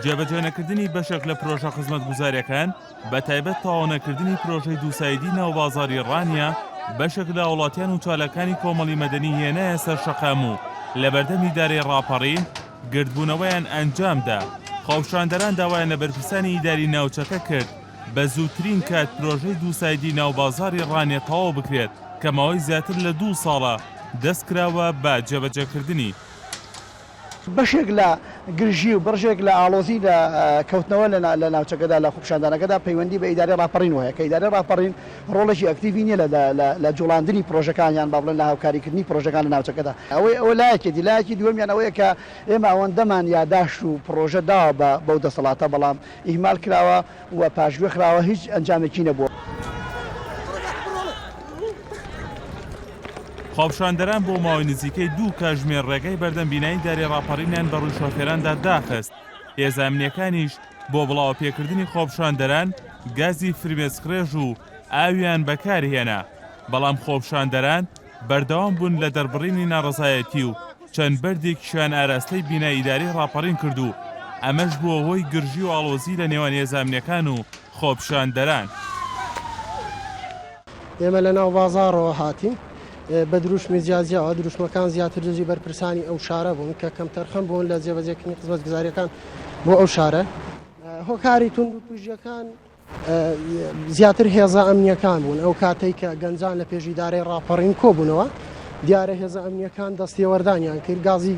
جێبەجێنەکردنی بەشێک لە پرۆژە خزمەتگوزارییەکان، بەتایبەت تەواونەکردنی پرۆژەی دووسایدی ناو بازاڕی ڕانیە، بەشێک لە هاوڵاتیان و چالاکانی کۆمەڵی مەدەنی هێنایە سەر شەقام و لەبەردەم ئیدارەی ڕاپەڕین گردبوونەوەیان ئەنجامدا. خۆپیشاندەران داوایان لە بەرپرسانی ئیداری ناوچەکە کرد بە زووترین کات پرۆژەی دووسایدی ناو بازاڕی ڕانیە تەواو بکرێت کە ماوەی زیاتر لە دوو ساڵە دەستکراوە بە جێبەجێکردنی. بەشێک لە گرژی و بڕژێک لە ئاڵۆزی لە کەوتنەوە لە ناوچەکەدا لە خۆپیشاندانەکەدا پەیوەندی بە ئیدارەی ڕاپەڕینەوە هەیە کە ئیدارەی ڕاپەڕین ڕۆڵێکی ئەکتیڤی نییە لە جوڵاندنی پرۆژەکان یان با بڵێن لە هاوکاریکردنی پرۆژەکان لە ناوچەکەدا. ئەوەی ئەوە لایەکێتی، لایەکی دووەمیان ئەوەیە کە ئێمە ئەوەندەمان یاداشت و پڕۆژە داوە بە بەو دەسەڵاتە بەڵام ئیهمال کراوە و پاشگوێ خراوە هیچ ئەنجامێکی نەبووە. خۆپیشاندەران بۆ ماوەی نزیکەی دوو کاژمێر ڕێگای بەردەم بینای ئیدارەی ڕاپەڕینیان بەڕووی شۆفێراندا داخست، هێزە ئەمنییەکانیش بۆ بڵاوەپێکردنی خۆپیشاندەران گازی فرمێسکڕێژ و ئاویان بەکارهێنا، بەڵام خۆپیشاندەران بەردەوام بوون لە دەربڕینی ناڕەزایەتی و چەند بەردێکیشیان ئاراستەی بینای ئیدارەی ڕاپەڕین کرد و ئەمەش بووە هۆی گرژی و ئاڵۆزی لە نێوان هێزە ئەمنییەکان و خۆپیشاندەران. ئێمە لە ناو بازاڕەوە هاتین بە دروشمی جیاجیاوە، دروشمەکان زیاتر دژی بەرپرسانی ئەو شارە بوون کە کەمتەرخەم بوون لە جێبەجێکردنی خزمەتگوزارییەکان بۆ ئەو شارە. هۆکاری توندوتیژییەکان زیاتر هێزە ئەمنییەکان بوون، ئەو کاتەی کە گەنجان لە پێش ئیدارەی ڕاپەڕین کۆبوونەوە، دیارە هێزە ئەمنییەکان دەستێوەردانیان کرد، گازی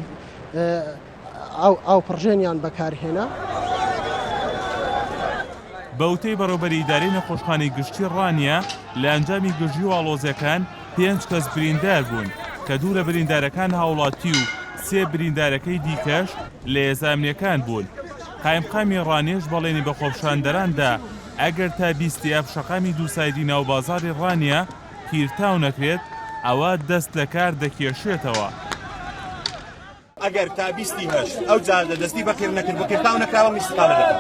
ئاوپڕژێنیان بەکارهێنا. بە وتەی بەڕێوبەری ئیدارەی نەخۆشخانەی گشتی ڕانیە، لە ئەنجامی گرژی و ئاڵۆزیەکان پێنج کەس بریندار بوون، کە دوو لە بریندارەکان هاوڵاتی و سێ بریندارەکەی دیکەش لە هێزە ئەمنیەکان بوون. قایمقامی ڕانیەش بەڵێنی بە خۆپیشاندەران دا ئەگەر تا 20 ی ئاب شەقامی دووسایدی ناوبازاڕی ڕانیە قیرتاو نەکرێت، ئەوا دەست لەکار دەکێشێتەوە. ئەگەر تا بیستی هەشت ئەو جادە دەستی بە قیر نەکرد و قیرتاو نەکراوە من ئیستیقالە دەکەم.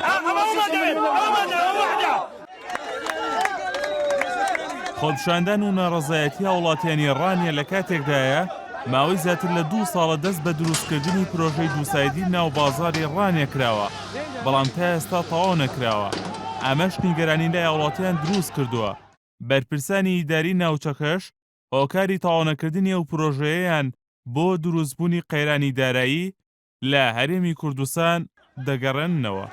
خۆپیشاندان و ناڕەزایەتی هاوڵاتیانی ڕانیە لە کاتێکدایە، ماوەی زیاتر لە دوو ساڵە دەست بە دروستکردنی پرۆژەی دووسایدی ناو بازاڕی ڕانیە کراوە، بەڵام تا ئێستا تەواو نەکراوە، ئەمەش نیگەرانی لای هاوڵاتیان دروستکردووە، بەرپرسانی ئیداری ناوچەکەش هۆکاری تەواونەکردنی ئەو پرۆژەیەیان بۆ دروستبوونی قەیرانی دارایی لە هەرێمی کوردستان دەگەڕێننەوە.